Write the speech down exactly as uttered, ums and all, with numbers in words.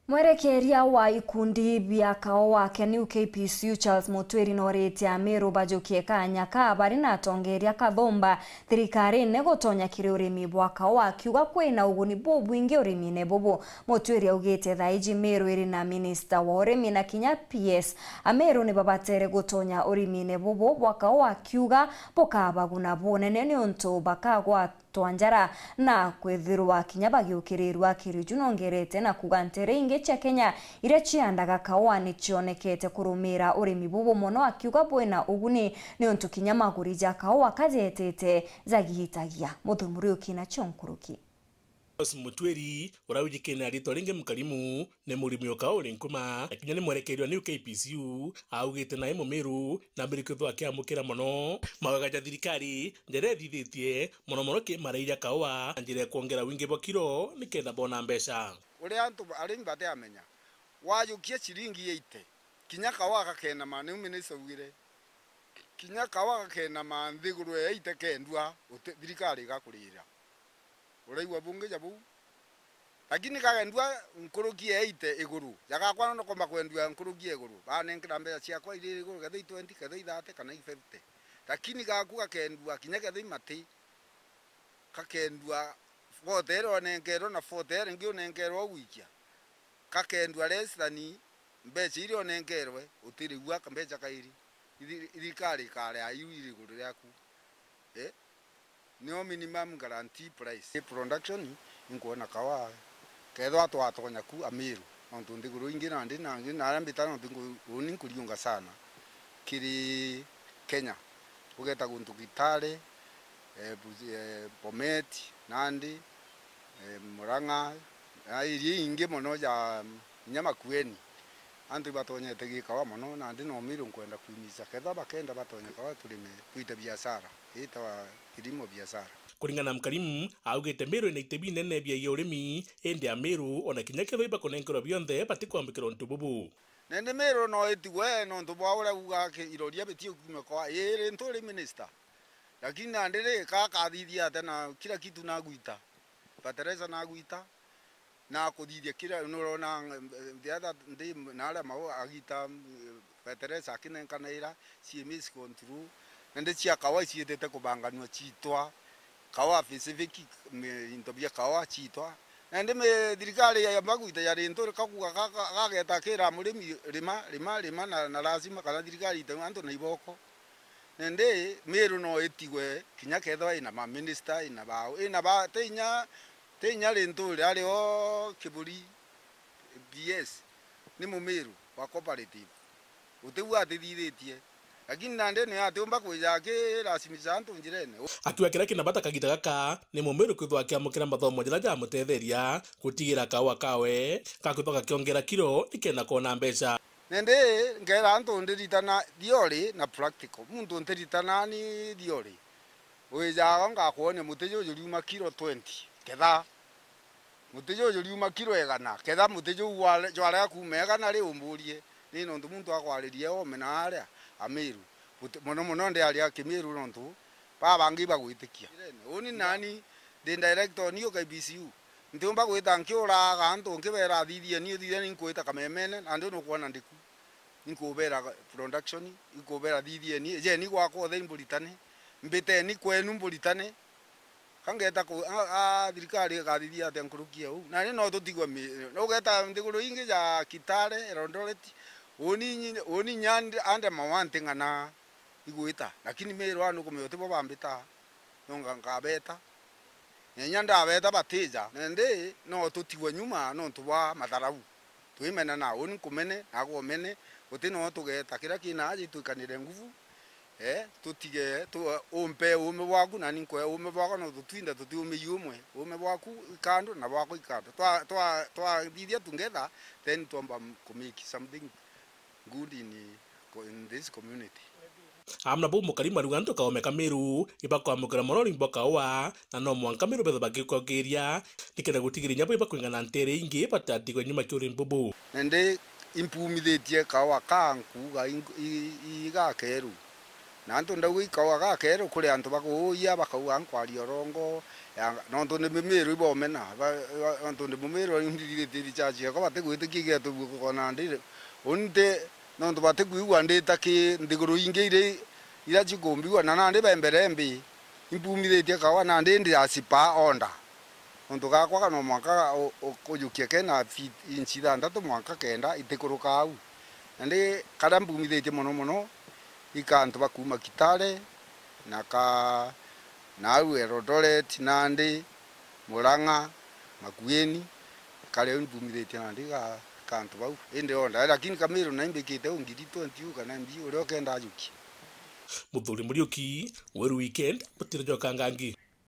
Mwerekeria wa ikundi bia kaoa kia New K P C U Charles Mutwiri nooritie Amiru bajukie kanya ka bari na atongeria kathumba thirikarine gutonya kiri urimi bwa kaoa, akiuga kwina uguni bubwingi urimine bubu. Mutwiri augite thaiji Miru iri na minista wa urimi na kinya P S. Amiru nibabatere gutonya urimine bubu bwa kaoa, akiuga bukabaguna bunene niuntu bakagwa twa njara na kwithirwa kinya bagiukirirua kiri ju nongerete na kuga ntere ingi cia Kenya iria ciandaga kaoa ni cionekete kurumira urimi bubu mono, akiuga bwina uguni niuntu kinya maguri ja kaoa kajetete jagitagia. Muthuuri Muriuki nacio nkuruki. Charles Mutwiri, uria wijikene na ritwa ringi Mkarimu, ni murimi o kaoa uri nkuma, na kinya ni mwerekeria wa New K P C U, augite nae Mumiru na mbirikithwa akiamukira mono mawega ja thirikari, njira ithithitie mono mono ki marai ja kaoa, na njira ya kwongera wingi bwa kiro nikenda bona mbeca. Uria antu ba-, arimi batiamenya, wajukia ciringi eighty, kinya kaoa gakenama, niu minister augire, kinya kaoa gakenama nthiguru ya eighty kendua, uti-, thirikari igakurira. Uraigua bungi ja buu? Lakini kagendua nkuruki ya eighty iguru, jagakwa no komba kwendua nkuruki ya iguru, banenkera mbeca ciakwa iri iguru, kethei twenty, kethei thirty, kana i fifty. Lakini gaku gakendua, kinya kethei mati, gakendua forty iria onenkerwe na forty iria ingi unenkerwe gwikia, gakendua less than mbeca iria onenkerwe, utirigua mbeca kairi. Ithirikari ikarea iu iri iguru riaku. Eh? Nio minimum guarantee price. Production, inkwona kawa, kethwa twatonya ku Amiru, nontu nthiguru ingi nandi nangi naria mbita nontu nku-, uni nkuriunga sana kiri Kenya. Ugeta guntu Kitale, eh, Buzi-, eh, Bomet, Nandi, eh, Murang'a, na iria ingi mono ja inya Makueni. Antu ibatonyete gikawa mono, nandi no Miru nkwenda kwimisa. Kethwa bakenda batonye kawa turime, twite biashara, itawa kilimo biashara. Kuringana na Mkarimu, augite Miru ina iti binene bia urimi, indi Amiru ona kinya kethwa ibakunenkerwa bionthe, batikwambikirwa untu bubu. Nandi Miru no itigwe nontu bwa uria uga ki-, iroria bitie kuma kwa, ii, ri ntu ri minister. Lakini nandi ri, ka kathithia atia na kila kitu nagwita. Fertilizer nagwita, na kuthithia kila, nurona, eh, the other day, naria mau agita, eh, fertilizer akinenkanaira, C M S control, nandi cia kawa iciitite kubanganua ciitwa, kawa Pacific, mi-, into bia kawa ciitwa. Nandi mi-, thirikari ya magwita ya rintu kakuga ka-, ka-, gageta kira murimi, rima, rima, rima, na, na lazima kana thirikari ite antu na iboko. Nandi Miru no itigwe kinya kethwa ina ma minister, ina ba, ina ba, ti inya, ti inya rintu ria rio Kiburi P S, ni Mumiru wa cooperative. Utiu atithithitie. Lakini nandi ni atiumba kwija akiracimica antu njirene. Akiuga kiria kina bata kagita gaka ni Mumiru kwithwa akiamukira mathomo jaria jamutetheria gutigira kawa kawe gakwithwa gakiongera kiro nikenda kwona mbeca. Nandi nkeera antu ndiritana theory na practical. Muntu ntiritana ni theory. Wijaga ngakwonia muti juju riuma kiro twenty, ketha. Muti juju riuma kiro igana, ketha muti juu wa-, jwaria kuuma igana ri umburie. Ni nontu muntu akwaririe ome na aria Amiru. Muti-, mono mono ndiaria Kimiru nontu baba bangi bagwitikia. Uni nani ndi director ni K B C U. Ntiumba gwita nkiuraga antu nkibera thithieni, thithieni nkwita kamemene, nandi nukwona ndiku. Inkubera production, inkubera thithieni, ejeni gwakwa uthe imburitane, mbiteni kwenu mburitane. Ka ngeta ku-, a, a, thirikari igathithia atia nkuruki ya uu? Nani no tutigwe mi-, ugeta nthiguru ingi ja Kitale, Eldoret, uni nyi-, uni nya ndi-, ande mawanti ng'ana igwita, lakini Miru aa nukumenya utibo bambita, no nga-, ngabeta. Na inya ndabeta batija, nandi no tutigwe nyuma nontu bwa matharau. Twimena na uni nkumene, nagwe umene, guti no tugeta. Kiria kina aja itwikanire nguvu, eh, tutige, tu-, umpe uume bwaku, nani nkwe uume bwakwa, no tutwinde tutiumei umwe. Uume bwaku ikando, na bwakwa ikando. Twa-, twa-, twathithia together, then twomba m-, ku make something good in, co-, in this community. Amwe na bau Mukarimu ariuga antu kaome ka Miru ibakwamukira mono urimbo kaua, na no mwanka Miru bethe bagikokiria nikenda gutigiria inya bo ibakwingana ntere ingi batatigwe nyuma kia urimbo buu. Nandi impumithitie kaua ka nkuuga i-, i-, igakeru. Na antu ndauga ikauga gakeru kuri antu bakuuya, bakauga nkwaria urongo, ya, nontu ni Mumiru ibomena, ba, ba, nontu ni Mumiru ndithithitie thichachi yakwa, batigwitikia getu bukona ndire. Uni nti, nontu batikwigua ndita ki nthiguru ingi iri, iria cikumbigua, na nandi bembere mbi, impumithitie kawa, nandi ndi asipa onda. Nontu gakwa no mwanka u-, u-, ujukie kena feet inch ithanthatu mwanka kenda itikuruka au. Nandi karia mpumithitie mono mono, ika antu ba kuuma Kitale, na ka, na au Eldoret, nandi, Murang'a, Makueni, karia u mpumithitie nandi ga, ka antu bau. Indi onda, lakini Kamiru na imbikite u ngiri twenty u kana mbi, uria ukenda ajukie. Muthuri Muriuki, Weru Weekend, Mutiro Jokangangi.